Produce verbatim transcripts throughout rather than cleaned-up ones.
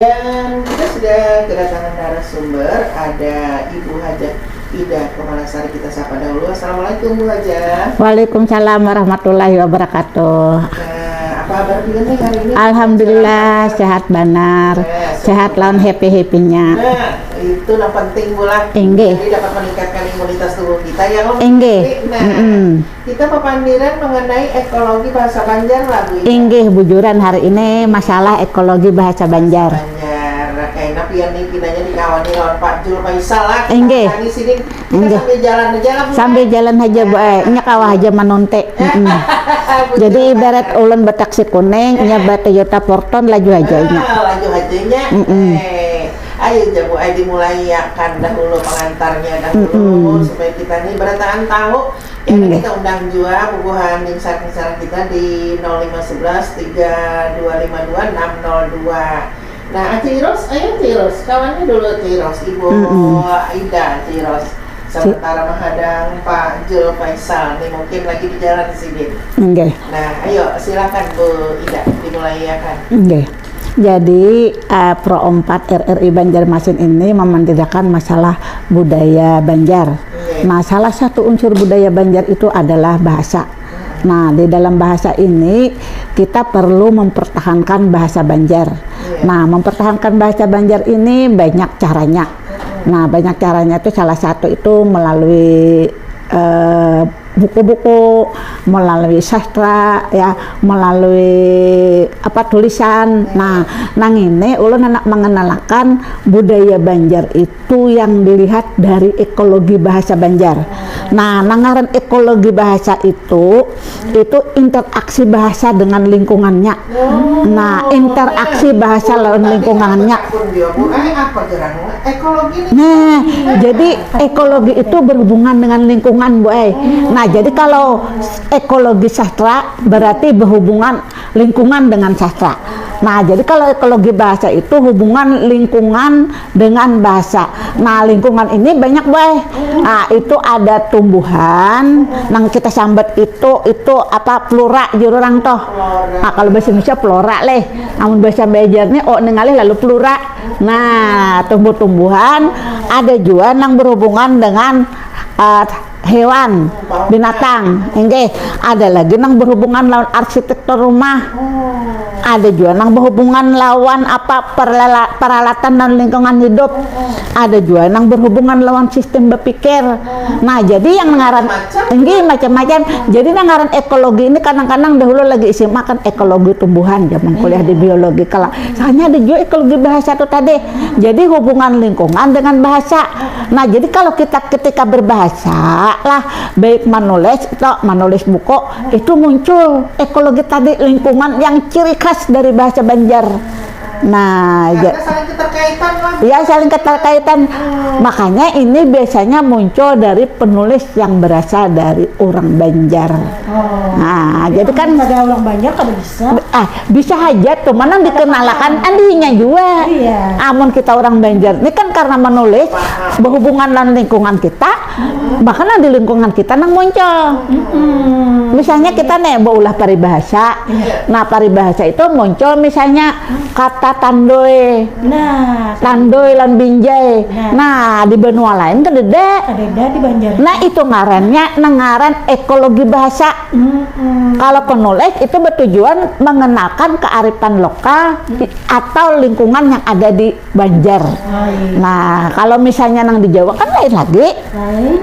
Dan kita sudah kedatangan narasumber, ada Ibu Hajah Ida Kemalasari. Kita sapa dahulu. Assalamualaikum, Bu Hajah. Waalaikumsalam warahmatullahi wabarakatuh. Nah, apa kabar pian nih hari ini? Alhamdulillah, sehat banar. Ya, Sehat lawan happy-happynya. Nah, itu yang penting, Bu lah. Inggih. Jadi dapat meningkatkan imunitas tubuh kita ya, Om. Inggih. Nah, Mm-mm. kita papandiran mengenai ekologi bahasa Banjar lah, Bu. Inggih, bujuran hari ini masalah ekologi bahasa Banjar. Banjar. Nah, kayaknya pian nih pinanya dikawani lawan Pak Jul Faisal lah. Inggih. Tadi sini kita Inggih. Sambil jalan aja lah, Bu. Sambil jalan aja, Bu. Eh, nya kawah aja manonte. Mm-mm. Jadi ibarat ulun bataksi kuning, nya ba Toyota Fortuner laju aja nya. Ah, laju aja nya. Mm-mm. Eh, ayo aja, Bu, eh, dimulai ya kan dahulu pengantarnya dahulu, Mm-mm. Supaya kita nih berataan tahu. Ya, Inggih. Kita undang juga bubuhan dingsan-dingsan kita di nol lima sebelas tiga dua lima dua enam nol dua. Nah, Acil Ros, ayo Acil Ros, kawannya dulu Acil Ros, Ibu Mm-mm. Ida Acil Ros. Sementara menghadang Pak Jul Faisal nih, mungkin lagi di jalan sini. Inggih. Nah, ayo silakan Bu Ida dimulai ya kan. Inggih. Jadi eh, Pro empat R R I Banjarmasin ini memandirakan masalah budaya Banjar. Inggih. Nah, salah satu unsur budaya Banjar itu adalah bahasa. Nah, di dalam bahasa ini kita perlu mempertahankan bahasa Banjar. Nah, mempertahankan bahasa Banjar ini banyak caranya. Nah, banyak caranya itu salah satu itu melalui eh, buku-buku, melalui sastra, ya, melalui apa tulisan. Nah, nang ini ulun handak mengenalkan budaya Banjar itu yang dilihat dari ekologi bahasa Banjar. Nah, nang ngaran ekologi bahasa itu itu interaksi bahasa dengan lingkungannya. Nah, interaksi bahasa lawan lingkungannya. Pun dia, Bu, eh, apa gerang ekologi nih? Nah, jadi ekologi itu berhubungan dengan lingkungan, Bu. Eh. Nah, jadi kalau ekologi sastra berarti berhubungan lingkungan dengan sastra. Nah, jadi kalau ekologi bahasa itu hubungan lingkungan dengan bahasa. Nah, lingkungan ini banyak, Bu. Eh. Nah, itu ada tumbuhan, nang kita sambat itu itu apa flora juru orang toh. Nah, kalau bahasa Indonesia flora leh. Namun bahasa Banjar nih, oh, ningalih lalu plura. Nah, tumbuh-tumbuhan ada juga nang berhubungan dengan eh, hewan, binatang. Inggih, ada lagi nang berhubungan lawan arsitektur rumah. Ada juga nang berhubungan lawan apa perlala- peralatan dan lingkungan hidup. Ada juga nang berhubungan lawan sistem berpikir. Nah, jadi yang ngaran inggih macam-macam. Jadi nang ngaran ekologi ini kadang-kadang dahulu lagi S M A kan ekologi tumbuhan zaman kuliah di biologi kala. Soalnya ada juga ekologi bahasa tuh tadi. Jadi hubungan lingkungan dengan bahasa. Nah, jadi kalau kita ketika berbahasa lah baik menulis atau menulis buku itu muncul ekologi tadi lingkungan yang ciri khas dari bahasa Banjar. Nah, Karena ja- saling keterkaitan lah. Ya, saling keterkaitan. Makanya ini biasanya muncul dari penulis yang berasal dari orang Banjar. Nah, jadi kan Kada ulang banyak kada bisa. Ah, bisa aja tuh, mana dikenalakan andinya juga. Iya. Amun kita orang Banjar, ini kan karena menulis berhubungan dengan lingkungan kita, bahkan di lingkungan kita nang muncul. Misalnya kita nih baulah paribahasa. Nah, paribahasa itu muncul misalnya kata tandoi, Nah, tandoi lan binjai. Nah, di benua lain kededa. kadeda di Banjar. Nah, itu ngarannya nang ngaran ekologi bahasa. Mm-mm. Kalau penulis itu bertujuan mengenalkan kearifan lokal atau lingkungan yang ada di Banjar. Lain. Nah, kalau misalnya nang di Jawa kan lain lagi. Lain.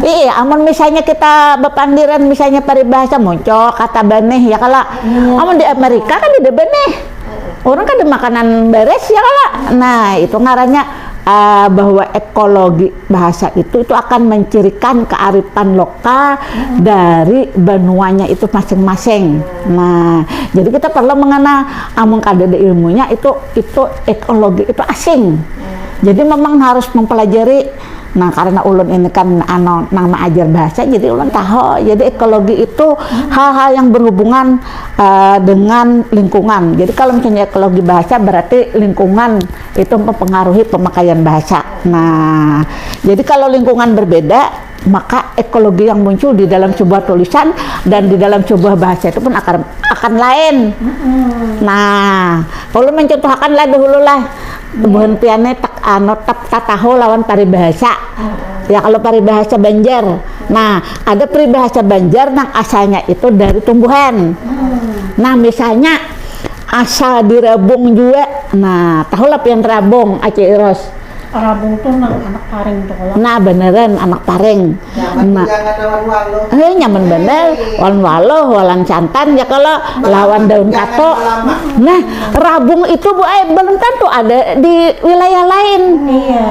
Iya, amun misalnya kita bepandiran misalnya paribahasa muncul kata baneh ya kala. Amun di Amerika kan tidak baneh. Orang kan ada makanan beres ya kala. Nah, itu ngarannya ah, bahwa ekologi bahasa itu itu akan mencirikan kearifan lokal dari benuanya itu masing-masing. Nah, jadi kita perlu mengenal amun kada ada ilmunya itu itu ekologi itu asing. Jadi memang harus mempelajari. Nah, karena ulun ini kan anu nang maajar bahasa, jadi ulun tahu. Jadi ekologi itu hal-hal yang berhubungan eh, dengan lingkungan. Jadi kalau misalnya ekologi bahasa berarti lingkungan itu mempengaruhi pemakaian bahasa. Nah, jadi kalau lingkungan berbeda, Maka ekologi yang muncul di dalam sebuah tulisan dan di dalam sebuah bahasa itu pun akan akan lain. Nah, kalau mencontohkan lah dahulu lah buhan pian ni tak anu tap tataho lawan paribahasa. Ya, kalau paribahasa Banjar. Nah, ada peribahasa Banjar nang asalnya itu dari tumbuhan. Nah, misalnya asal di rabung jua. Nah, tahulah pian rabung, Aci Iros. Rabung tuh nang anak paring tuh kalau. Nah, beneran anak paring. Nyaman nah. Juga nggak lawan waluh. Eh, nyaman bener. Wan waluh, walan santan ya kalau lawan daun kato. Nah, rabung itu bu ay belum tentu ada di wilayah lain. Iya.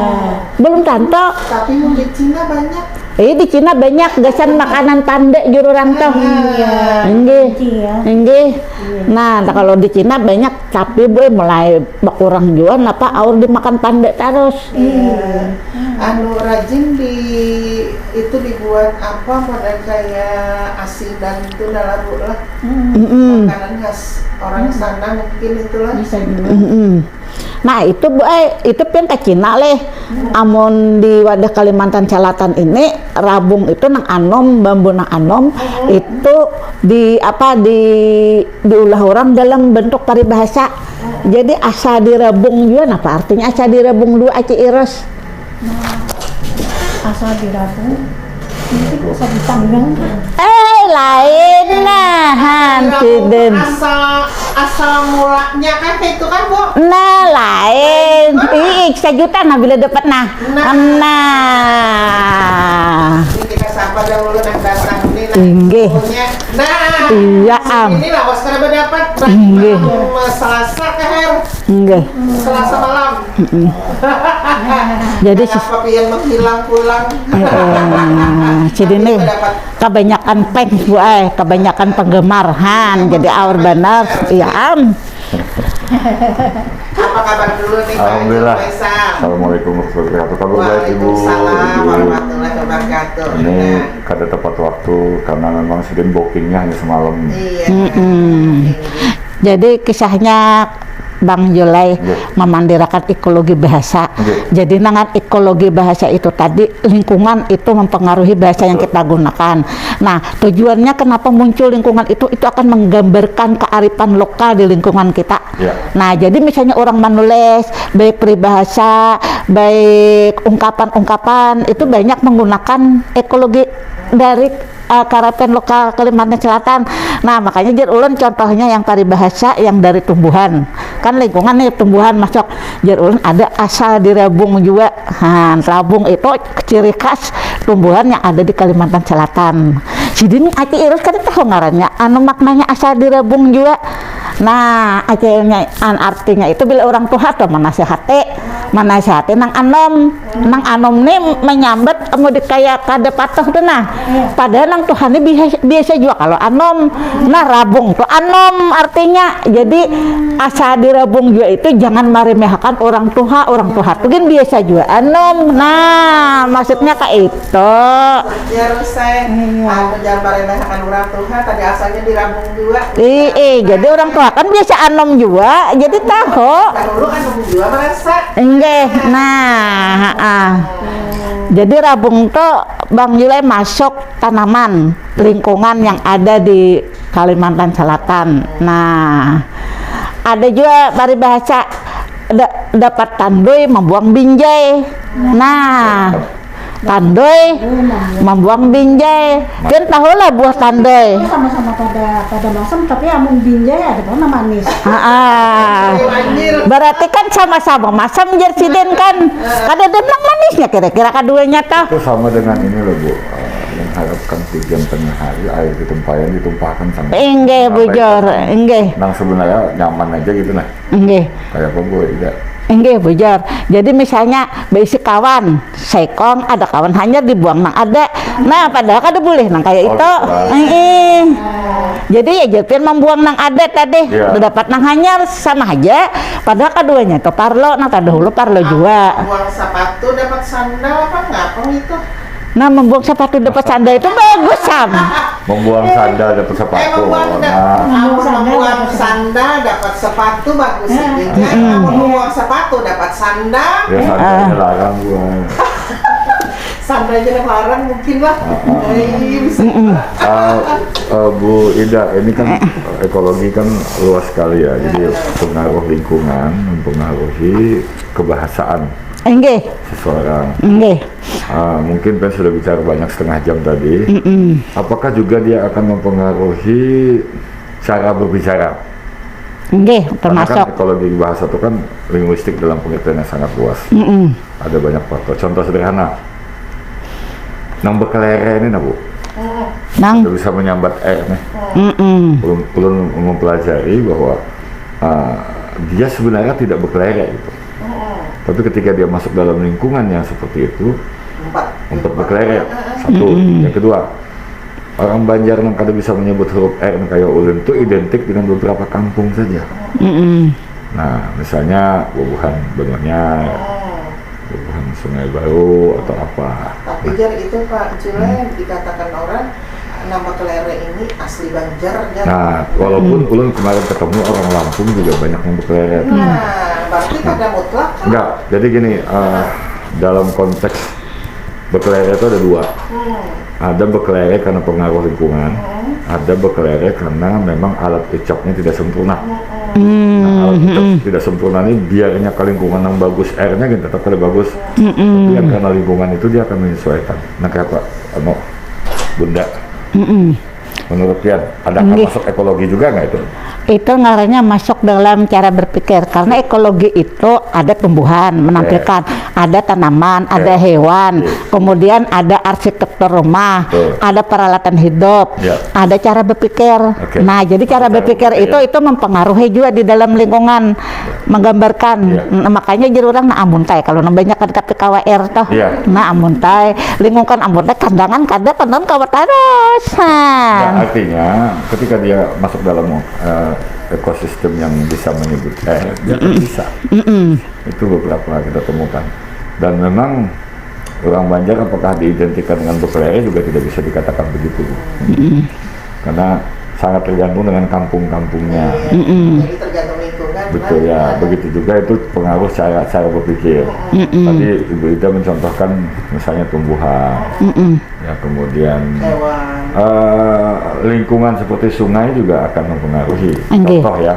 Belum tentu. Tapi mungkin Cina banyak. Eh, di Cina banyak gasan makanan tanda jururang tuh. Iya. Enggih. Iya. Enggih. Nah, kalau di Cina banyak tapi bu mulai bakurang jua napa aur dimakan panda tarus. Iya. Anu rajin di itu dibuat apa model kayak asinan itu dalam lah. Mm-mm. Makanan khas orang sana mungkin itulah. Bisa juga. Mm-mm. Nah, itu bu ay, itu pian ke Cina leh. Amun di wadah Kalimantan Selatan ini rabung itu nang anom, bambu nang anom itu di apa di diulah orang dalam bentuk paribahasa. Jadi asa dirabung jua, napa artinya asa dirabung dua Aci Iros? Nah, asa dirabung, ini bisa dipanggang kan? Eh, lain nah, han, sidin. Asal asal mulanya kan itu kan bu. Nah, lain. Ih, sejuta nah bila dapat nah. Nah. Nah. Ini kita sapa dahulu nang datang ini nah. Inggih. Nah. Iya am. Ini lah was kada berdapat. Inggih. Selasa kan. Inggih. Selasa malam. Mm-mm. Jadi kenapa pian menghilang pulang? Jadi ini kebanyakan fans bu ay, kebanyakan penggemar han. Jadi aur benar, iya am. Apa kabar dulu nih? Alhamdulillah. Assalamualaikum warahmatullahi wabarakatuh. Kabar baik ibu. Waalaikumsalam warahmatullahi wabarakatuh. Ini nah. Kada tepat waktu karena memang sidin bookingnya hanya semalam. Iya. Mm-mm. Jadi kisahnya Bang Julai yeah. Memandirakan ekologi bahasa. Yeah. Jadi dengan ekologi bahasa itu tadi lingkungan itu mempengaruhi bahasa yang kita gunakan. Nah, tujuannya kenapa muncul lingkungan itu itu akan menggambarkan kearifan lokal di lingkungan kita. Yeah. Nah, jadi misalnya orang menulis baik peribahasa, baik ungkapan-ungkapan itu banyak menggunakan ekologi dari uh, karapan lokal Kalimantan Selatan. Nah, makanya jar ulun contohnya yang paribahasa yang dari tumbuhan. Kan lingkungan nih tumbuhan masuk. Jar ulun ada asal di rabung juga. Nah, rabung itu ciri khas tumbuhan yang ada di Kalimantan Selatan. Sidin Aci Irus kada tahu ngarannya. Anu maknanya asal di rabung juga. Nah, akhirnya an artinya itu bila orang tua tuh menasihati, menasihati nang anom. Nang anom ni menyambat mudik kaya kada patuh tu nah. Padahal nang tuha ni biasa, biasa jua kalo anom. Nah, rabung tu anom artinya. Jadi asa di rabung jua itu jangan maremehakan urang tuha. Urang tuha tu gin biasa jua anom. Nah, maksudnya kaitu. Ya Rusai, anu jangan maremehakan urang tuha, tadi asalnya di rabung jua. Ih, ih, jadi urang tuha kan biasa anom jua, jadi tahu. Dahulu anom jua merasa. Inggih. Nah, heeh. Jadi rabung tu Bang Julai masuk tanaman lingkungan yang ada di Kalimantan Selatan. Nah, ada jua paribahasa da- dapat tandui membuang binjai. Nah, tandui membuang binjai. Kan tahulah buah tandui. Sama-sama pada pada masam tapi amun binjai ada pun manis. Heeh. Berarti kan sama-sama masam jar sidin kan. Kada ada nang manisnya kira-kira kaduanya tah. Itu sama dengan ini loh bu. Eh, mengharapkan hujan tengah hari, air ketumpayan ditumpahkan sama. Inggih bujur, inggih. Nang sebenarnya nyaman aja gitu nah. Inggih. Kayak apa bu tidak? Inggih bujur. Jadi misalnya berisi kawan, sekong ada kawan hanyar dibuang nang ada. Nah, padahal kada boleh nang kayak itu. Heeh. Jadi ya jar pian membuang nang ada tadi, dapat nang hanyar sama aja. Padahal kaduanya itu parlo, nang terdahulu parlo jua. Buang sepatu dapat sandal apa ngapa itu? Nah, membuang sepatu dapat sandal itu bagus sam. Membuang sandal dapat sepatu. Eh, membuang, nah. Membuang sandal dapat sepatu bagus sih. Membuang sepatu dapat sandal. Ya sandalnya larang gua. Sandra aja dah larang mungkin lah. Hei, bisa. Ah, eh, Bu Ida, ini kan ekologi kan luas sekali ya, jadi pengaruh lingkungan mempengaruhi kebahasaan Inggih, seseorang. inggih. Ah, mungkin kan sudah bicara banyak setengah jam tadi. Apakah juga dia akan mempengaruhi cara berbicara? Inggih, Karena kan termasuk. Ekologi bahasa itu kan linguistik dalam pengertian yang sangat luas. Mm-mm. Ada banyak faktor. Contoh sederhana, nang bekelere ini nah Bu, Nang, sudah bisa menyambat R nih. mm-mm. Ulun, ulun mempelajari bahwa ah, dia sebenarnya tidak bekelere gitu. Tapi ketika dia masuk dalam lingkungan yang seperti itu, Empat. Empat bekelere. Satu. Yang kedua, orang Banjar yang kada bisa menyebut huruf R yang kayak ulun itu identik dengan beberapa kampung saja. Mm-mm. Nah, misalnya Bubuhan Bangunyar, Bubuhan Sungai Baru atau apa. Tapi jar itu Pak Jule dikatakan orang nama kelere ini asli Banjar jar. Nah, walaupun ulun kemarin ketemu orang Lampung juga banyak yang bekelere. Nah, berarti kada mutlak kan? Enggak, jadi gini, eh, dalam konteks bekelere itu ada dua. Ada bekelere karena pengaruh lingkungan, ada bekelere karena memang alat ucapnya tidak sempurna. Nah, alat ucap tidak sempurna ini biarnya ke lingkungan yang bagus, R-nya gitu tetap kada bagus. Tapi yang karena lingkungan itu dia akan menyesuaikan. Nah, kayak apa? Anu, Bunda. Mm-mm. Menurut pian, ada akan Nggih. Masuk ekologi juga nggak itu? Itu ngarannya masuk dalam cara berpikir, karena ekologi itu ada tumbuhan menampilkan, ada tanaman, ada hewan, kemudian ada arsitektur rumah, Betul. Ada peralatan hidup, Ya. Ada cara berpikir. Oke. Nah, jadi cara Cara berpikir berpikir. Itu itu mempengaruhi juga di dalam lingkungan, menggambarkan. Ya. Nah, makanya jadi orang nah amuntai kalau nang banyak kan K P K W R toh. Ya. Nah, amuntai lingkungan amuntai kandangan kada kandangan kawa tarus. Nah, Ha. artinya ketika dia masuk dalam eh, ekosistem yang bisa menyebut R, dia akan bisa. Mm-mm. Itu beberapa kita temukan. Dan memang orang Banjar apakah diidentikan dengan bekelere juga tidak bisa dikatakan begitu. Karena sangat tergantung dengan kampung-kampungnya. Mm-mm. Jadi tergantung lingkungan. Betul Nah, ya, nah, begitu juga itu pengaruh cara cara berpikir. Mm-mm. Tadi Ibu Ida mencontohkan misalnya tumbuhan, Mm-mm. ya kemudian Hewan. eh, lingkungan seperti sungai juga akan mempengaruhi. Inggih. Contoh ya,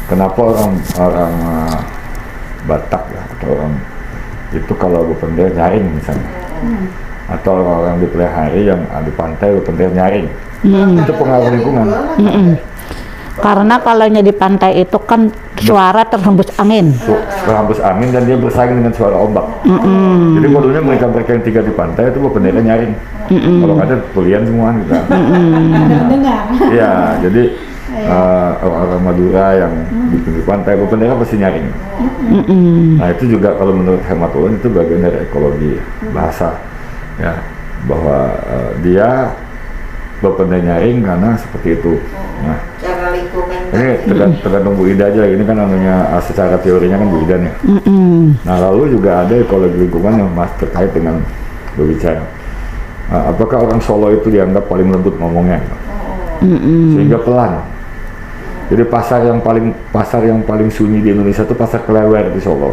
kenapa orang orang eh, Batak ya atau orang itu kalau bepender nyaring misalnya, atau orang-orang di Pelihari yang ah, di pantai bepender nyaring, Hmm. itu pengaruh lingkungan. Mm-mm. Karena kalau di pantai itu kan suara terhembus angin. Tuh, terhembus angin dan dia bersaing dengan suara ombak. Mm-mm. Jadi modelnya mereka-mereka yang tiga di pantai itu bependernya nyaring. Kalau ada tulian semua gitu. Ada mendengar. Ya, jadi eh, orang-orang Madura yang di pinggir pantai bependernya pasti nyaring. Mm-mm. Nah, itu juga kalau menurut hemat ulun itu bagian dari ekologi bahasa, ya, bahwa eh, dia bepender nyaring karena seperti itu. Nah, Karena lingkungan ini tadi. tergan- tergantung Bu Ida aja. Ini kan namanya eh, secara teorinya kan Bu Ida nih. Mm-mm. Nah, lalu juga ada ekologi lingkungan yang mas terkait dengan berbicara. Nah, apakah orang Solo itu dianggap paling lembut ngomongnya? Mm-mm. Sehingga pelan. Jadi pasar yang paling pasar yang paling sunyi di Indonesia itu pasar Klewer di Solo.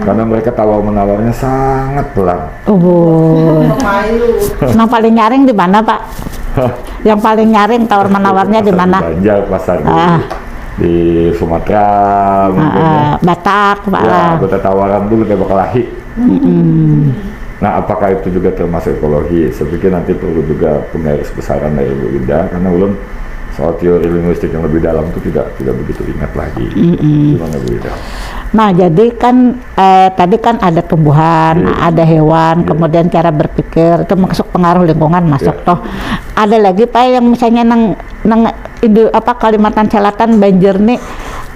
Karena mereka tawar menawarnya sangat pelan. Oh. Payu. Nah, paling nyaring di mana, Pak? Yang paling nyaring tawar menawarnya di mana? Banjar, pasar di, Ah. Di Sumatera mungkin ya. Ah, Batak, Pak. Ya, kota tawaran dulu kayak bakal lahir. Mm-mm. Nah, apakah itu juga termasuk ekologi? Saya pikir nanti perlu juga penggaris besaran dari Bu Ida, karena ulun soal teori linguistik yang lebih dalam itu tidak tidak begitu ingat lagi. Mm-mm. Gimana Bu Ida? Nah, jadi kan eh, tadi kan ada tumbuhan, Iya. ada hewan, Iya. Kemudian cara berpikir itu masuk pengaruh lingkungan masuk Iya. Toh. Ada lagi Pak yang misalnya nang nang Indo apa Kalimantan Selatan banjir nih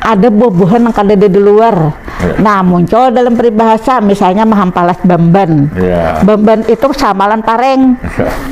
ada bubuhan yang kada ada di luar. Iya. Nah, muncul dalam peribahasa misalnya mahampalas bamban. Iya. Bamban itu samalan pareng.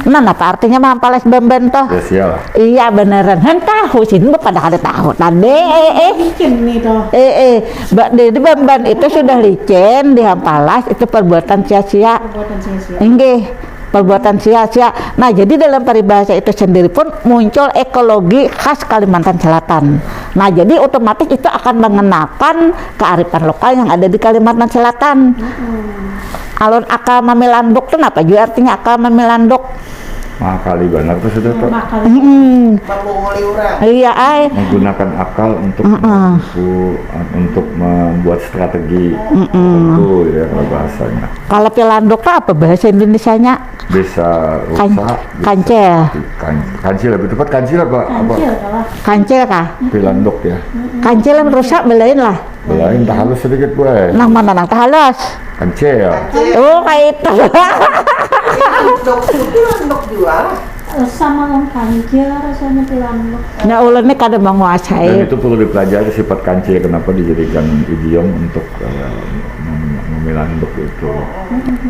Nah, apa artinya mahampalas bamban toh? Ya sial. Iya beneran. Han tahu sih, nu pada kada tahu tadi. Eh eh. Mungkin nih toh. Eh eh, Mbak Dedi bamban itu sudah licin, dihampalas itu perbuatan sia-sia. Perbuatan sia-sia. Inggih, perbuatan sia-sia. Nah, jadi dalam peribahasa itu sendiri pun muncul ekologi khas Kalimantan Selatan. Nah, jadi otomatis itu akan mengenalkan kearifan lokal yang ada di Kalimantan Selatan. Alun akal mamilanduk tu napa jua artinya akal mamilanduk? Mengakali banar tu sudah tu. Makanya Mm-mm. Membunguli orang. Iya ai. Menggunakan akal untuk Mm-mm. untuk, untuk membuat strategi Mm-mm. tertentu ya kalau bahasanya. Kalau pilanduk tu apa bahasa Indonesianya? Bisa Kan- rusak, bisa kancil. Kan, kancil lebih tepat kancil apa apa Kancil kalah. Kancil kah? pilanduk ya. Kancil yang rusak belain lah. Belain tak halus sedikit buai. Nang mana nang tahalus? Kancil. Oh kayak itu. Pilanduk, pilanduk jua. Eh, sama lawan kancil rasanya pilanduk. Nah ulun ni kada Dan menguasai. Itu perlu dipelajari sifat kancil kenapa dijadikan idiom untuk eh, mem- memilanduk itu.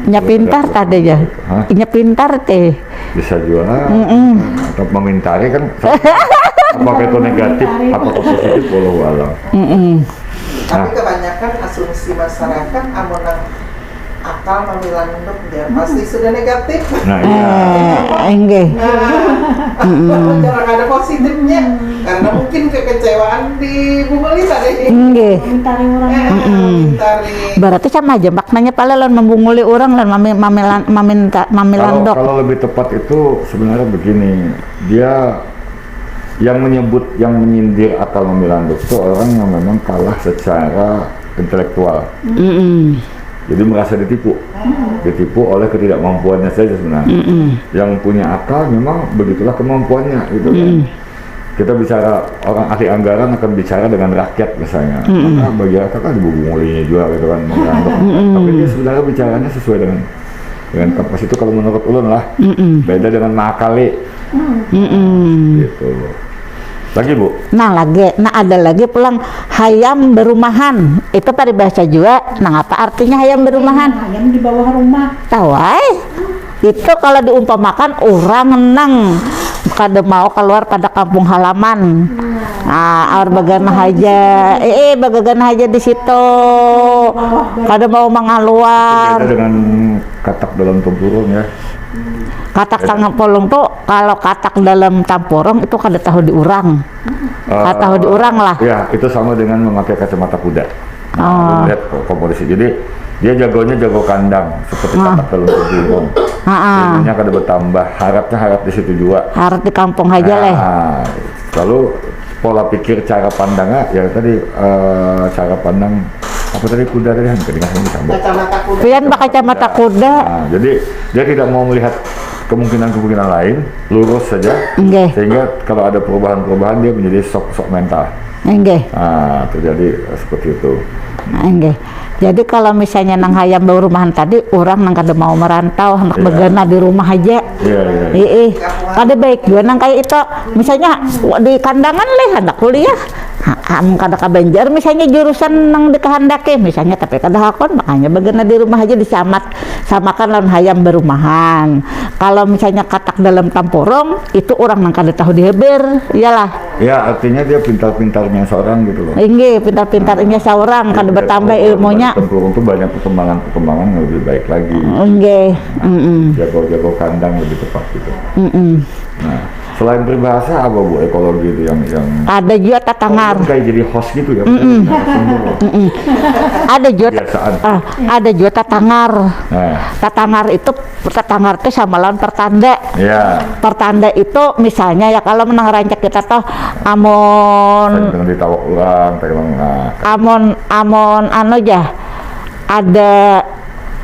Nya pintar tadi ya. Hah? Nya pintar teh. Bisa juga Mm-mm. atau memintari kan apakah itu negatif apakah positif walau alam. Mm-mm. Tapi kebanyakan asumsi masyarakat amun nang akal mamilanduk dia pasti sudah negatif. Nah, iya. Eh, enggih. Nah, jangan ada positifnya karena mungkin kekecewaan di Bunguli tadi. Enggih. Komentari orang. Eh, Mm-mm. Dari Berarti sama aja maknanya pala lawan membunguli orang lawan mami, mamilan, maminta, Kalau mamilandok. kalau lebih tepat itu sebenarnya begini, dia yang menyebut yang menyindir akal memilanduk itu orang yang memang kalah secara intelektual. Mm-mm. Jadi merasa ditipu, ditipu oleh ketidakmampuannya saja sebenarnya. Mm-mm. Yang punya akal memang begitulah kemampuannya gitu kan. Kita bicara orang ahli anggaran akan bicara dengan rakyat misalnya. Maka bagi rakyat kan dibubungulinya juga gitu kan mengandung. Tapi dia sebenarnya bicaranya sesuai dengan dengan kapas itu kalau menurut ulun lah. Mm-mm. Beda dengan mengakali Mm-mm. gitu. Lagi Bu, Nah lagi, nah ada lagi pulang hayam berumahan. Itu paribahasa jua. Nah apa artinya hayam berumahan? Ayam di bawah rumah. Tahu ai. Itu kalau diumpamakan orang nang kada mau keluar pada kampung halaman. Nah, aur bagana haja. Eh, eh bagagana haja di situ. Kada mau mengaluar. Beda dengan katak dalam tempurung ya. Katak tangan polong tuh kalau katak dalam tampurung itu kada tahu diurang. Kada tahu diurang lah. Ya, itu sama dengan memakai kacamata kuda. Oh. Lihat komposisi. Jadi dia jagonya jago kandang seperti katak dalam tempurung. Ha-ha. Ilmunya kada bertambah, haratnya harat di situ juga. Harus di kampung aja leh. Nah, lalu pola pikir cara pandangnya ya tadi eh, cara pandang apa tadi kuda tadi kan kedengaran disambut. Kacamata kuda. Pian bakacamata kuda. Nah, jadi dia tidak mau melihat kemungkinan-kemungkinan lain, lurus saja. Nggih. Sehingga kalau ada perubahan-perubahan dia menjadi sok-sok mental. Nggih. Nah, terjadi seperti itu. Nggih. Jadi kalau misalnya nang hayam bau rumahan tadi, orang nang kada mau merantau, hendak Iya. Begana di rumah aja. Iya, iya. Iya, kada baik juga nang kayak itu. Misalnya di kandangan leh hendak kuliah, ha, am kada ke Banjar misalnya jurusan nang dikehendaki misalnya tapi kada hakun makanya Begana di rumah aja disamat samakan lawan hayam berumahan. Kalau misalnya katak dalam tampurung itu orang nang kada tahu diheber, iyalah. Ya, artinya dia pintar-pintarnya seorang gitu loh. Inggih, pintar-pintarnya seorang kada bertambah ilmunya. Tempurung tuh banyak perkembangan-perkembangan yang lebih baik lagi. Inggih, mm-mm. Jago-jago kandang lebih tepat gitu. Mm-mm. Nah, selain peribahasa apa Bu ekologi itu yang yang Ada juga tatangar. Kayak jadi host gitu ya. Narasumber. Ada juga Biasaan. ah, ada juga tatangar. Nah, Tatangar itu tatangar itu sama lawan pertanda. ya. Pertanda itu misalnya ya kalau menang rancak kita toh amun Tadi ditawak orang, tadi orang nah, amun amun anu aja ada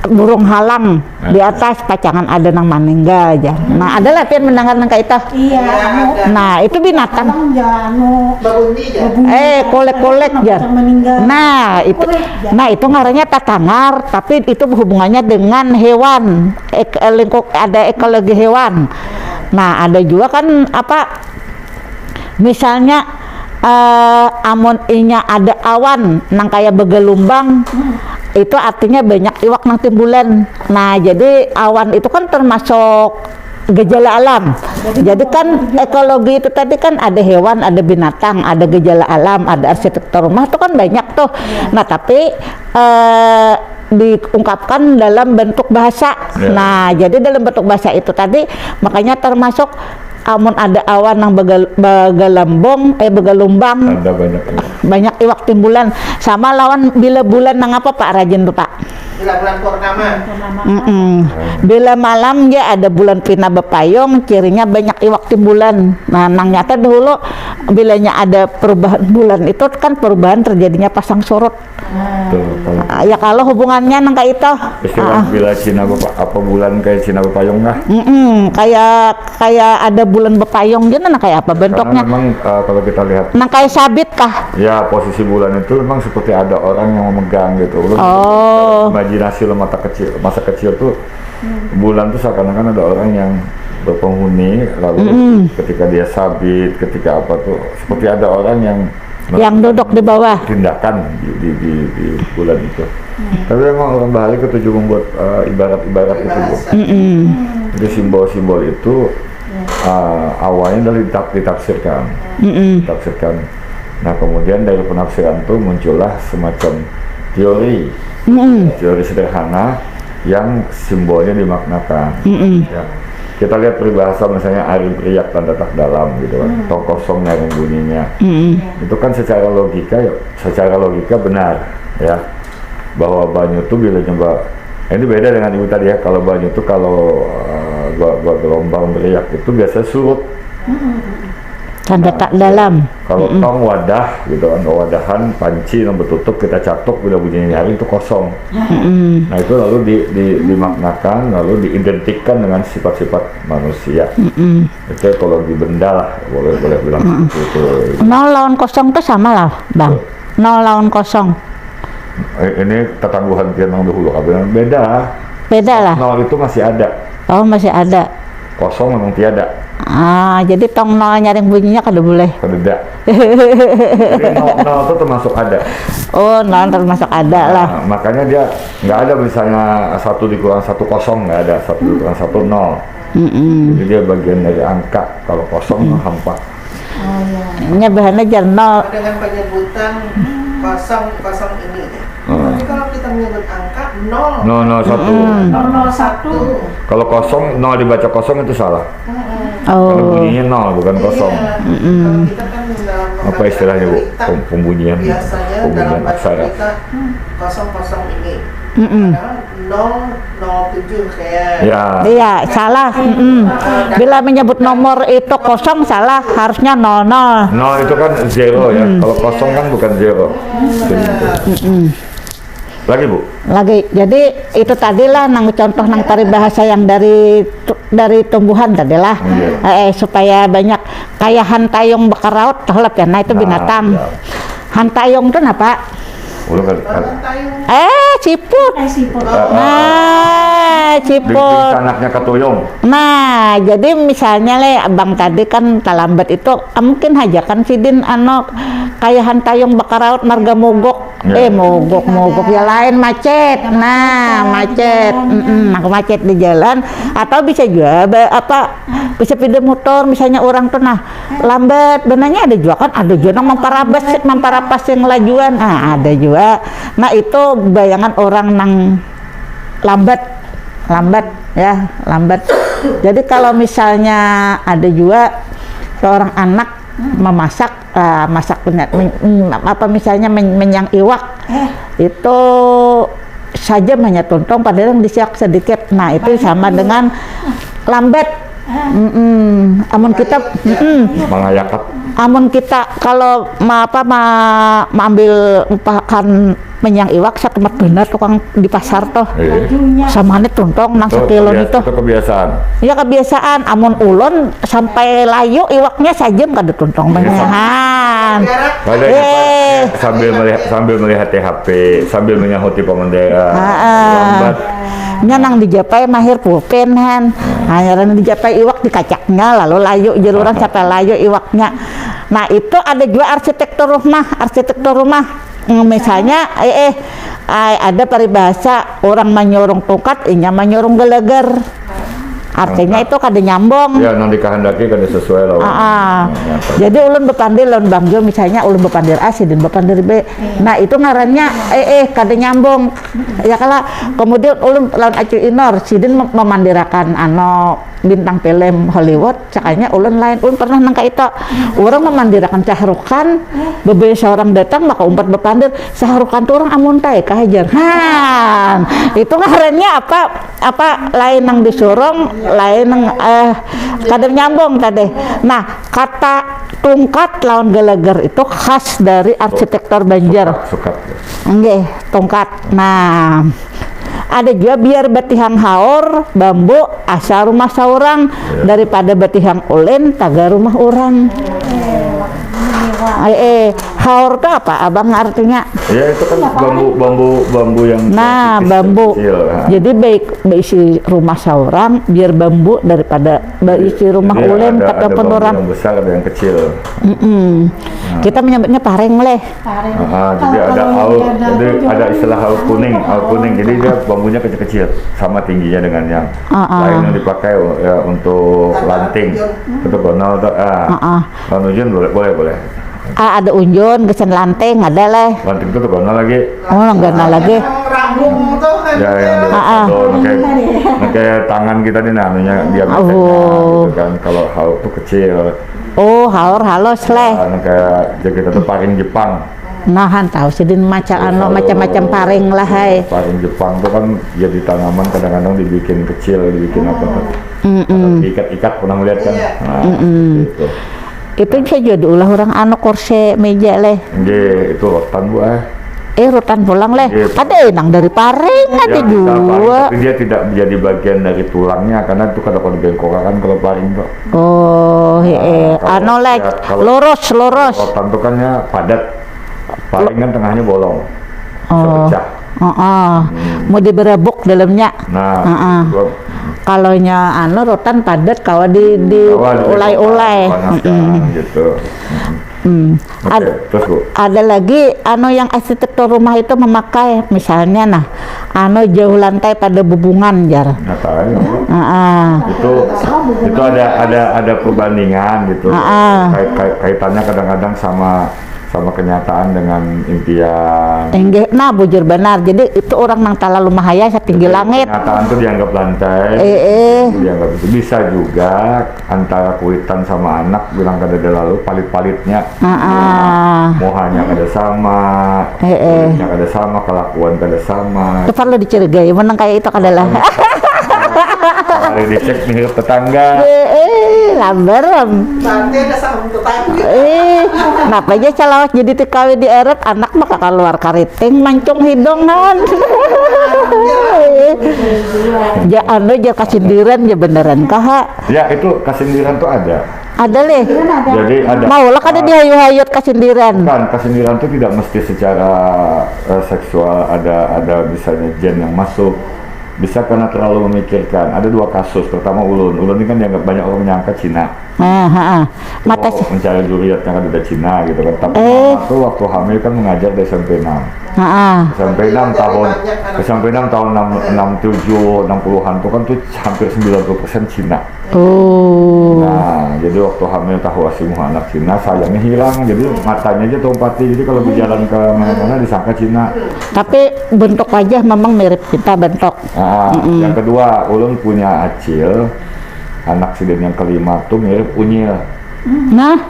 burung halang di atas pacangan ada nang meninggal aja. Nah, ada lah pian mendengar nang kayak itu. Iya, anu. Nah, itu binatang. Orang ja anu Berbunyi ya. berbunyi. Eh, kolek-kolek Orang jar. Meninggal. Nah, itu Kolek jar. Nah, itu ngarannya tatangar, tapi itu hubungannya dengan hewan. Ek, lingkup ada ekologi hewan. Nah, ada juga kan apa misalnya eh, amun inya ada awan nang kayak begelumbang itu artinya banyak iwak nang timbulan. Nah, jadi awan itu kan termasuk gejala alam. Jadi kan ekologi itu tadi kan ada hewan, ada binatang, ada gejala alam, ada arsitektur rumah itu kan banyak tuh. Nah, tapi eh, diungkapkan dalam bentuk bahasa. Ya. Nah, jadi dalam bentuk bahasa itu tadi makanya termasuk amun ada awan nang bagal, bagalambong, eh, bagalumbang, Ada banyak iwak. Banyak iwak timbulan. Sama lawan bila bulan nang apa, Pak, rajin tuh, Pak? Bila bulan purnama. Mm-mm. Bila malam ya ada bulan pina bapayung, cirinya banyak iwak timbulan. Nah, nang nyata dahulu bilanya ada perubahan bulan itu kan perubahan terjadinya pasang surut. Tuh, kalau Ah, ya kalau hubungannya nang kayak itu. istilah Ah, bila Cina bapak apa bulan kayak Cina bapayung lah. mm-mm, kayak kayak ada bulan bapayung gitu, nah kayak apa Karena bentuknya? Memang eh, kalau kita lihat Nang kayak sabit kah? ya posisi bulan itu memang seperti ada orang yang memegang gitu. Ulun Oh. Imajinasi lo mata kecil, masa kecil tuh bulan tuh seakan-akan ada orang yang berpenghuni, lalu Mm-mm. ketika dia sabit, ketika apa tuh seperti ada orang yang Yang duduk di bawah. Tindakan di, di, di, di bulan itu. Tapi memang orang Bali ketujuh membuat eh, ibarat-ibarat itu, Bu. Peribahasa. Mm-mm. Jadi simbol-simbol itu eh, awalnya dari ditaf- ditafsirkan, Mm-mm. ditafsirkan. Nah, kemudian dari penafsiran itu muncullah semacam teori, Mm-mm. teori sederhana yang simbolnya dimaknakan. Mm-mm. Ya. Kita lihat peribahasa misalnya ari beriak tanda tak dalam gitu kan, tong kosong nyaring bunyinya. Mm-mm. Itu kan secara logika ya, secara logika benar ya bahwa banyu tuh bila nyoba ini beda dengan ibu tadi ya, kalau banyu tuh kalau eh, gua, gua gelombang beriak itu biasanya surut. Tanda tak dalam. Kalau tong wadah gitu kan, wadahan panci yang bertutup kita catuk bila bunyinya nyaring itu kosong. Mm-mm. Nah, itu lalu di, di- dimaknakan lalu diidentikan dengan sifat-sifat manusia. Mm-mm. Itu ekologi benda lah, boleh boleh bilang seperti itu. Nol lawan kosong tuh sama lah, Bang. Nol lawan kosong. Eh, Ini tetangguhan pian yang dahulu kabilang beda. Beda lah. Nol itu masih ada, Oh, masih ada. Kosong memang tiada. Ah, jadi tong nol nyaring bunyinya kada boleh. Kededa. Jadi nol, nol itu termasuk ada. Oh, nol termasuk ada lah. Nah, makanya dia nggak ada misalnya satu dikurang satu kosong, nggak ada, satu dikurang satu nol. Mm-mm. Jadi dia bagian dari angka. Kalau kosong mah hampa. Nya bahannya jar nol. Dengan penyebutan kosong kosong ini ya. Hmm. Tapi kalau kita menyebut angka nol, Nol nol satu. Mm-mm. Nol nol satu. Kalau kosong nol dibaca kosong itu salah. Karena Oh. Bunyinya nol bukan kosong. Iya. Mm-mm. Kalau kita kan dalam Apa istilahnya, Bu? berita, Pem- Pembunyian. Biasanya Pembunyian dalam bahasa aksara. Kita kosong kosong ini. Mm-mm. Padahal nol nol tujuh kayak. Ya. Iya, salah. Mm-mm. Bila menyebut nomor itu kosong salah, harusnya nol nol. Nol itu kan zero ya. Kalau kosong kan bukan zero. Mm-mm. Lagi, Bu. Lagi, jadi itu tadilah nang contoh nang peribahasa yang dari tu- dari tumbuhan tadilah. Iya. Eh, eh, supaya banyak kayak hantayung bakaraut toh lah ya. Nah, itu Nah, binatang. iya. Hantayung tuh napa? Ulun kan kan- Tayung Eh, siput. Eh, siput. Nah, di, di siput. Anaknya katuyung. Nah, jadi misalnya le abang tadi kan talambat itu, ah, mungkin haja kan sidin anu kayak hantayung bakaraut marga mogok. Ya. Eh, mogok, mogok ya lain macet. Nah, macet. Mm-mm, aku macet di jalan atau bisa juga ba- apa, bisa sepeda motor misalnya orang tuh nah lambat benarnya ada juga kan, ada juga nang memparabas memparapas yang lajuan. Ah, ada juga. Nah, itu bayangan orang nang lambat, lambat ya, lambat. Jadi kalau misalnya ada juga seorang anak memasak, ah, masak punya men- mm, apa misalnya men- menyang iwak itu saja hanya tuntung padahal yang disiak sedikit. Nah, itu sama dengan lambat. Mm-mm. Amun kita mm-mm. Mangayakat. Amun kita kalau ma, apa ma, maambil upahan menyang iwak satumat benar tukang di pasar tuh. Iya. Lajunya. Samanya tuntung nang Itu sakilo kebias- itu. Itu kebiasaan. Ya kebiasaan. Amun ulun sampai layu iwaknya saja kada tuntung banyahan. Ada Eh. sambil melihat sambil melihat H P, sambil menyahuti pemendera. Heeh. Lambat. Nya nang dijapai mahir pulpen han. Hanya nang dijapai iwak di kacaknya lalu layu jar urang sampai layu iwaknya. Nah, itu ada juga arsitektur rumah, arsitektur rumah. Mm, misalnya eh, eh ai, ada paribahasa orang manyurung tungkat inya manyurung galagar. Artinya itu kada nyambung. Ya, nang dikahandaki kada sesuai lawan. Ah, ah. Jadi ulun bapandir lawan Bang Jo, misalnya ulun bapandir A, sidin bapandir B. Nah, itu ngarannya eh eh kada nyambung. Ya kala, kemudian ulun lawan Acu Inor, sidin mem- memandirakan ano bintang film Hollywood, cakanya ulun lain, ulun pernah nang itu. Orang memandirakan Shah Rukh Khan, bebaya seorang datang maka umpat bapandir, Shah Rukh Khan tuh orang amuntai kah, jar. Han, itu ngarannya apa? Apa lain nang disurung, lain nang eh kada nyambung tadi. Nah, kata tungkat lawan gelagar itu khas dari arsitektur Banjar. Sukat, sukat. Nggih, tungkat. Nah, ada juga biar batihang haur bambu asa rumah saurang, daripada batihang ulin taga rumah urang. Eh, eh, haur itu apa, Abang, artinya? Ya, itu kan bambu bambu bambu yang Nah, tipis, bambu. Kecil. Ha. Jadi baik baisi rumah saurang, biar bambu daripada baisi rumah Jadi ulin ada, ada ataupun bambu urang. Yang besar, ada yang kecil. Mm-mm. Kita menyebutnya pareng leh. Pareng. Ah, jadi Kalau ada yang haur, ada jadi tuh ada jangan istilah haur lupa kuning, haur haur kuning. kuning. Jadi dia bambunya kecil-kecil, sama tingginya dengan yang Ah, ah. lain yang dipakai ya, untuk lanting. Itu gonal tuh. Ah. Ah, ah. Kalau hujan boleh, boleh, boleh. Ah, ada unjun, gesen lanting, ada leh. Lanting itu tuh gonal lagi. Oh, nang ganal lagi. Rambung tuh kan. Ya, yang di Ah, ah. Rosado, pakai, pakai tangan kita nih, nah, anunya dia Oh. gitu kan. Kalau haur tuh kecil. Oh, haur halus leh. Nah, kayak kita tuh paring Jepang. Nahan tahu sidin macam anu, macam-macam pareng lah hai. Paring Jepang tuh kan jadi tanaman, kadang-kadang dibikin kecil, dibikin apa tuh. Mm-mm. Ikat-ikat, pernah melihat kan? Nah, Mm-mm. gitu. Itu bisa juga diulah orang anu, kursi meja leh. Nggih, itu rotan, Bu, ah. Eh, rotan pulang leh. Iya. Ada enang dari pareng, ada Ya, bisa paring, juga. Tapi dia tidak menjadi bagian dari tulangnya karena itu kada kuat dibengkokkan kalau paring tuh. Oh, heeh. Kalau Anu leh, ya, kalau lurus, lurus. Rotan tuh kan ya padat. Paring kan tengahnya bolong. Bisa Oh. Pecah. Heeh. Mau diberebuk dalamnya. Nah, Heeh. itu Kalau nya anu, rotan padat, kawa di di Kawa di ulai-ulai. Panaskan Mm-mm. gitu. Hmm. Oke, Ad- terus, Bu. ada lagi anu yang arsitektur rumah itu memakai, misalnya nah, anu jauh lantai pada bubungan, jar. Nah, tahu ya, Bu. Heeh. Itu itu ada ada ada perbandingan gitu. Ah, ah. Kait, kait, kaitannya kadang-kadang sama sama kenyataan dengan impian. Inggih, nah, bujur banar. Jadi itu orang nang talalu mahayal satinggi langit. Kenyataan tuh dianggap lantai. Eh, eh. Itu dianggap itu bisa juga antara kuitan sama anak bilang kada ada lalu, palit-palitnya. Ah, ah. Muhanya kada sama, Eh, eh. kulitnya kada sama, kelakuan kada sama. Itu perlu dicurigai, menang kayak itu adalah. Kalau dicek nih tetangga. Eh, eh, lambar. Nanti ada saham tetangga. Eh, kenapa aja calawas jadi T K W di eret, anak mah kakal luar kariting mancung hidungan. Ja anu ja kasindiran ja beneran kaha. Ya, itu kasindiran tuh ada. Ada leh. Jadi ada. Mau lah kada dihayu-hayut kasindiran. Bukan, kasindiran tuh tidak mesti secara eh, seksual ada ada misalnya jin yang masuk. Bisa karena terlalu memikirkan. Ada dua kasus. Pertama ulun. Ulun ini kan dianggap banyak orang menyangka Cina. Nah, heeh. Mata Oh, mencari zuriat yang ada dari Cina gitu kan. Tapi Eh. Mama tuh waktu hamil kan mengajar di S M P enam. Heeh. S M P enam tahun S M P enam tahun enam enam tujuh enam puluhan tuh kan tuh hampir sembilan puluh persen Cina. Oh. Nah, jadi waktu hamil tahu asli muha anak Cina, sayangnya hilang. Jadi matanya aja tuh pati. Jadi kalau berjalan ke mana-mana disangka Cina. Tapi bentuk wajah memang mirip kita bentuk. Nah, yang kedua, ulun punya acil, anak sidin yang kelima tuh mirip unyil. Nah,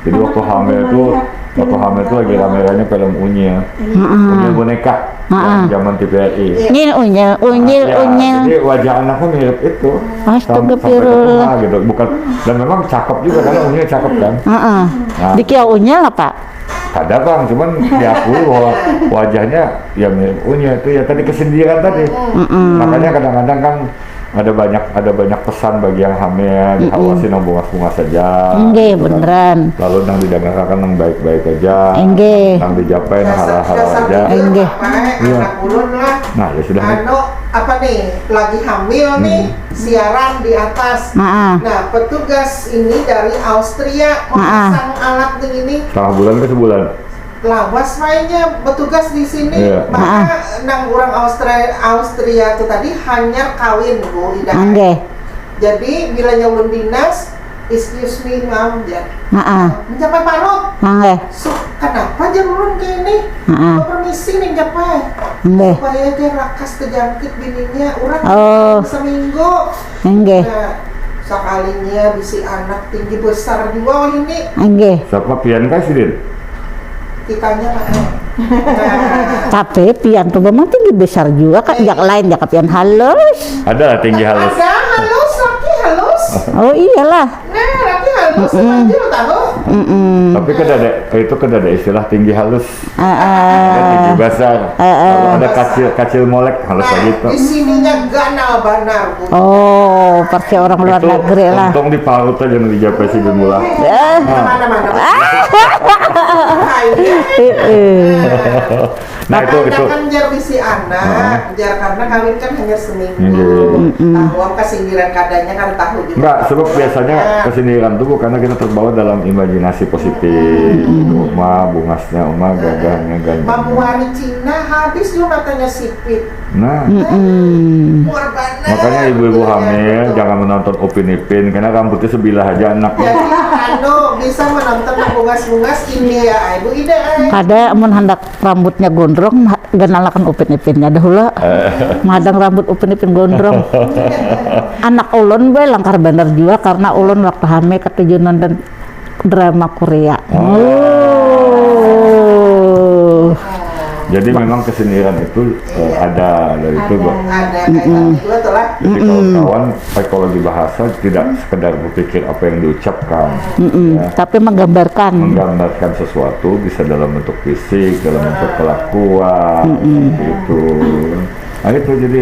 Jadi waktu hamil tuh, waktu hamil tuh lagi rame-ramenya film unyil. Unyil boneka. Yang zaman T V R I. ini unyil, unyil, Ya, unyil. Jadi wajah anaknya mirip itu. Astagfirullah. Sampai, sampai ke rumah gitu. Bukan, dan memang cakep juga karena unyil cakep kan. Heeh. Nah. Dikiau unyil apa? Ada bang, cuman diakui bahwa wajahnya ya mirip unyil itu ya tadi kesindiran tadi. Makanya kadang-kadang kan ada banyak ada banyak pesan bagi yang hamil, diawasi nang bungas-bungas saja. Nggih, Gitu kan. Beneran. Lalu nang didengarkan nang baik-baik aja. Nggih. Nang dijapai nang hal-hal aja. Nggih. Iya. Anak ulun lah. Nah, ya sudah. Anu, apa nih, lagi hamil nih, siaran di atas. Heeh. Nah, petugas ini dari Austria memasang alat nih ini. Setengah bulan ke sebulan. Lawas mainnya petugas di sini. Iya. Maka nang orang Austria Austria tuh tadi hanyar kawin, Bu Ida. Nggih. Jadi bilanya ulun dinas, "Excuse me, ma'am," jar. Heeh. Mencapai parut. Nggih. Su-, kenapa jar ulun kayak ini? Heeh. "Oh, permisi nih, mencapai." Nggih. Supaya dia lakas terjangkit bininya, urang Oh. Seminggu. Nggih. Nah, sekalinya bisi anak tinggi besar juga ini. Nggih. Siapa pian kah sidin? Kitanya, Pak. Nah. Tapi pian tuh memang tinggi besar juga kan, eh. Jak lain, jak pian halus. Ada lah tinggi halus. Ada halus, laki halus. Oh iyalah. Nah, laki halus, mm-mm. Aja lo tahu. Mm-mm. Tapi kan ada, itu kan ada istilah tinggi halus. Heeh. Ada tinggi besar. Heeh. Lalu ada kacil, kacil molek, halus nah, lagi itu. Di sininya ganal banar. Oh, percaya orang luar itu negeri lah. Untung di parut aja nu dijapai si Bimula. Eh. Nah. Mana-mana. Nah, itu, itu. Kan jar bisi anak, jar karena kawin kan hanya seminggu. Tahu apa sindiran kadanya kan tahu juga. Enggak, sebab biasanya kesindiran tuh karena kita terbawa dalam imajinasi positif. Uma, bungasnya Uma, gagahnya ganyang. Mamuani Cina habis juga matanya sipit. Nah. Makanya ibu-ibu hamil jangan menonton Upin Ipin karena rambutnya sebilah aja anaknya. Jadi anu bisa menonton bungas-bungas India, Ibu Ida. Kada, amun handak rambutnya gondrong, ganalakan Upin Ipinnya dahulu. Madang rambut Upin Ipin gondrong. Anak ulun be langkar banar jua karena ulun waktu hamil katuju nonton drama Korea. Oh. Jadi memang kesindiran itu eh, ada dari itu, Bu. Ada kaitannya juga tuh lah. Jadi kawan-kawan psikologi bahasa tidak sekedar berpikir apa yang diucapkan, ya. Tapi menggambarkan. Menggambarkan sesuatu bisa dalam bentuk fisik, dalam bentuk kelakuan, seperti itu. Nah, itu jadi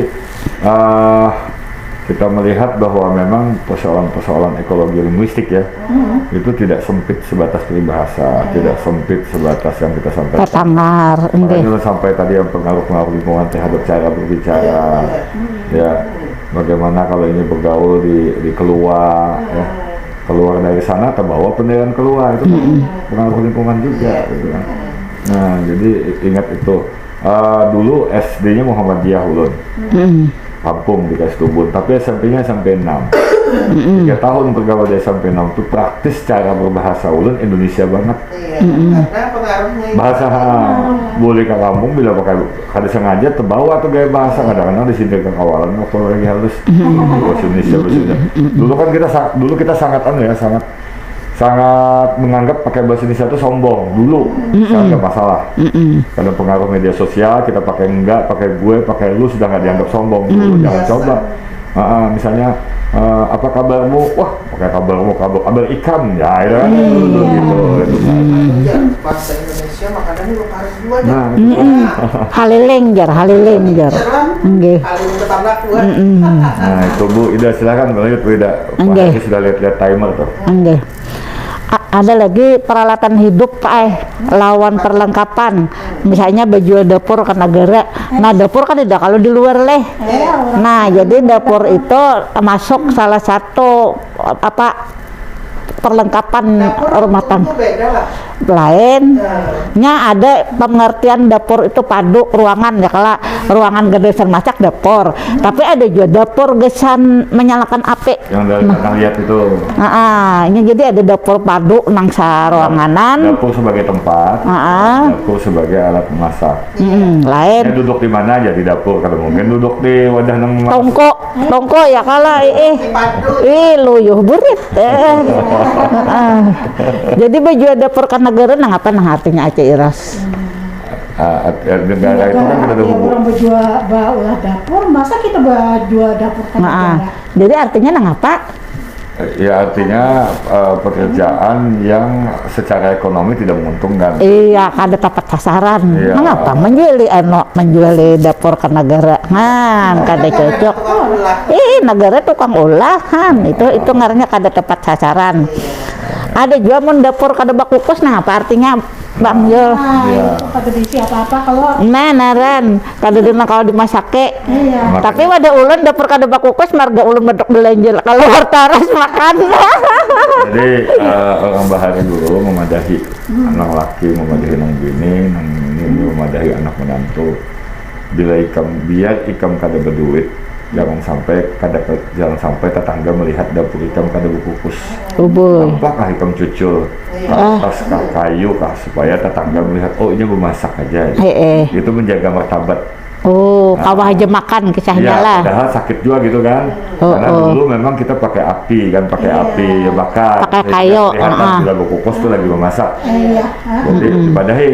eh, kita melihat bahwa memang persoalan-persoalan ekologi linguistik ya, itu tidak sempit sebatas peribahasa, tidak sempit sebatas yang kita sampaikan. Tatangar, makanya nggih. Sampai tadi yang pengaruh-pengaruh lingkungan terhadap cara berbicara, ya. Bagaimana kalau ini bergaul di di keluar, ya. Keluar dari sana terbawa penilaian keluar itu kan pengaruh lingkungan juga, gitu kan. Nah, jadi ingat itu. Eh, dulu S D-nya Muhammadiyah ulun. Kampung di Kastubun, tapi S M P-nya S M P enam. Tiga tahun bergaul di S M P enam tuh praktis cara berbahasa ulun Indonesia banget. Iya, karena pengaruhnya itu. Bahasa, ha, boleh ke kampung bila pakai kada sengaja terbawa tuh gaya bahasa, kadang-kadang disindir ke kawalan waktu lagi halus. Bahasa Indonesia, bahasa Indonesia. Dulu kan kita sa- dulu kita sangat anu ya, sangat sangat menganggap pakai bahasa Indonesia itu sombong dulu. Sekarang nggak masalah. Karena pengaruh media sosial, kita pakai enggak, pakai gue, pakai lu sudah nggak dianggap sombong. Dulu jangan coba. Ah, ah, misalnya eh, apa kabarmu? Wah, pakai kabarmu, kabar, kabar ikan. Ya, itu kan dulu gitu. Itu kan. Iya, bahasa Indonesia makanannya lu harus dua dah. Nah, itu kan. Haliling jar, haliling jar. Nggih. Haliling ternak dua. Nah, itu Bu Ida silakan lanjut Bu Ida. Pak Nggih. Haji sudah lihat-lihat timer tuh. Nggih. A- ada lagi peralatan hidup, eh, lawan perlengkapan. Misalnya baju dapur ke negara. Nah, dapur kan tidak kalau di luar leh. Nah, jadi dapur itu masuk salah satu apa perlengkapan rumah tangga. Lain. Nya ada pengertian dapur itu padu ruangan ya kala ruangan gede masak dapur. Tapi ada juga dapur gasan menyalakan api. Yang dari nah. Akan lihat itu. Ah, ini jadi ada dapur padu nang saruanganan. Dapur sebagai tempat, ah. Dapur sebagai alat memasak. Hmm, lain. Ini duduk di mana aja di dapur, kalau mungkin duduk di wadah nang tongko, tongko ya kala, eh. Ih, luyuh burit. Eh. Ah. Jadi baju dapur kan negara nang apa nang artinya Aceh Iras? Ah, negara itu kan kita ada hubungan. Orang baju baulah dapur, masa kita baju dapur kan nah, negara? Jadi artinya nang apa? Ya artinya uh, pekerjaan yang secara ekonomi tidak menguntungkan. Iya, kada tepat sasaran. Iya. Mengapa menjuali eno, menjuali dapur ke negara? Nah, kada cocok. Ih, negara tukang olahan. Itu itu ngarannya kada tepat sasaran. Ada juga mun dapur kada bakukus, nah apa artinya? Bang Yul. Nah, itu kada diisi apa-apa kalau nah naran kada dina kalau dimasake. Iya. Tapi wadah ulun dapur kada bakukus marga ulun beduk belanja kalau wartaras makan. Jadi uh, orang bahari dulu memadahi hmm. Anak laki memadahi nang bini, nang ini memadahi anak menantu. Bila ikam biar ikam kada berduit, Jangan sampai kada, jangan sampai tetangga melihat dapur ikam kada berkukus. Ubul. Apakah ikam cucul ke Ah. atas kah, kayu kah, supaya tetangga melihat, oh, ini memasak aja. Eh, eh. Itu menjaga martabat. Oh, kawah aja makan kisahnya Ya, lah. Padahal sakit juga gitu kan. Oh, Karena oh. Dulu memang kita pakai api kan, pakai api ya bakar. Pakai Sehingga kayu, kelihatan ah. Sudah berkukus tuh lagi memasak. Iya. Jadi dipadahi,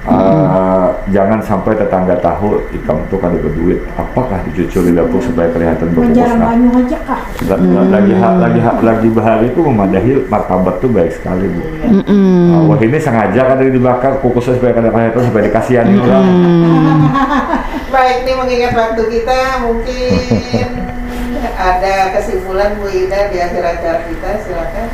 eh, jangan sampai tetangga tahu ikam tuh kada berduit. Apakah dicucul di dapur supaya kelihatan berkukus? Menjarang Nah, banyu aja kah? la- la- lagi ha- lagi ha- lagi bahari itu memadahi martabat tuh baik sekali, Bu. Mm-mm. Nah, wah, ini sengaja kada dibakar kukusnya supaya kada kelihatan, supaya dikasihani orang. Mm. Baik, ini mengingat waktu kita, mungkin ada kesimpulan Bu Ida di akhir acara kita, silakan.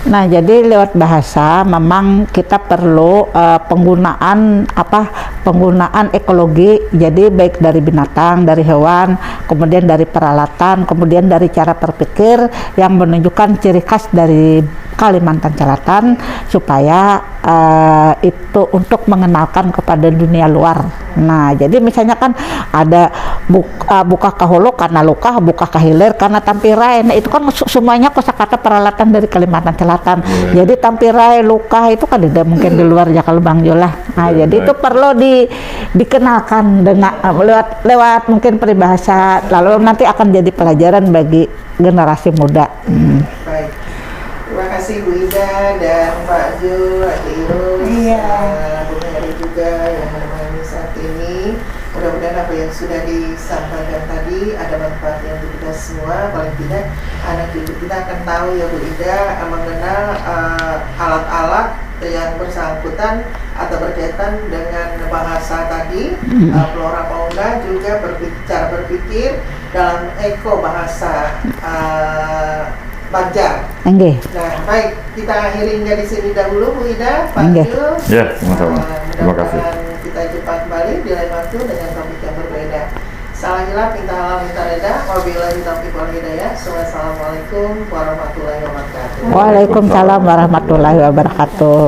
Nah, jadi lewat bahasa memang kita perlu eh, penggunaan apa penggunaan ekologi. Jadi baik dari binatang, dari hewan, kemudian dari peralatan, kemudian dari cara berpikir yang menunjukkan ciri khas dari Kalimantan Selatan supaya eh, itu untuk mengenalkan kepada dunia luar. Nah, jadi misalnya kan ada buk, eh, buka ke hulu karena luka, buka ke hilir karena tampirai. Nah, itu kan su- semuanya kosakata peralatan dari Kalimantan Selatan. Jadi tampirai, luka itu kan tidak mungkin di luar Jakal Bang Jolah. Nah, jadi itu perlu di dikenalkan dengan eh, lewat lewat mungkin peribahasa, lalu nanti akan jadi pelajaran bagi generasi muda. Hmm. Baik. Terima kasih Bu Ida dan Pak Jul, Adi Irus, Iya. eh, Bu Mary juga yang menemani saat ini. Mudah-mudahan apa yang sudah disampaikan tadi ada manfaatnya untuk kita semua. Paling tidak anak didik kita akan tahu ya Bu Ida eh, mengenal eh, alat-alat yang bersangkutan atau berkaitan dengan bahasa tadi, eh, flora fauna, juga berpik- cara berpikir dalam eko bahasa eh, Banjar. Enggih. Nah, baik, kita akhiri hingga di sini dahulu, Bu Ida, Pak Nggih. Jul. Ya, sama-sama. Eh, Terima kasih. Mudah-mudahan kita jumpa kembali di lain waktu dengan topik yang berbeda. Salah hilap, minta halal, minta reda. Wabillahi taufiq wal hidayah. Wassalamualaikum warahmatullahi wabarakatuh. Waalaikumsalam warahmatullahi wabarakatuh.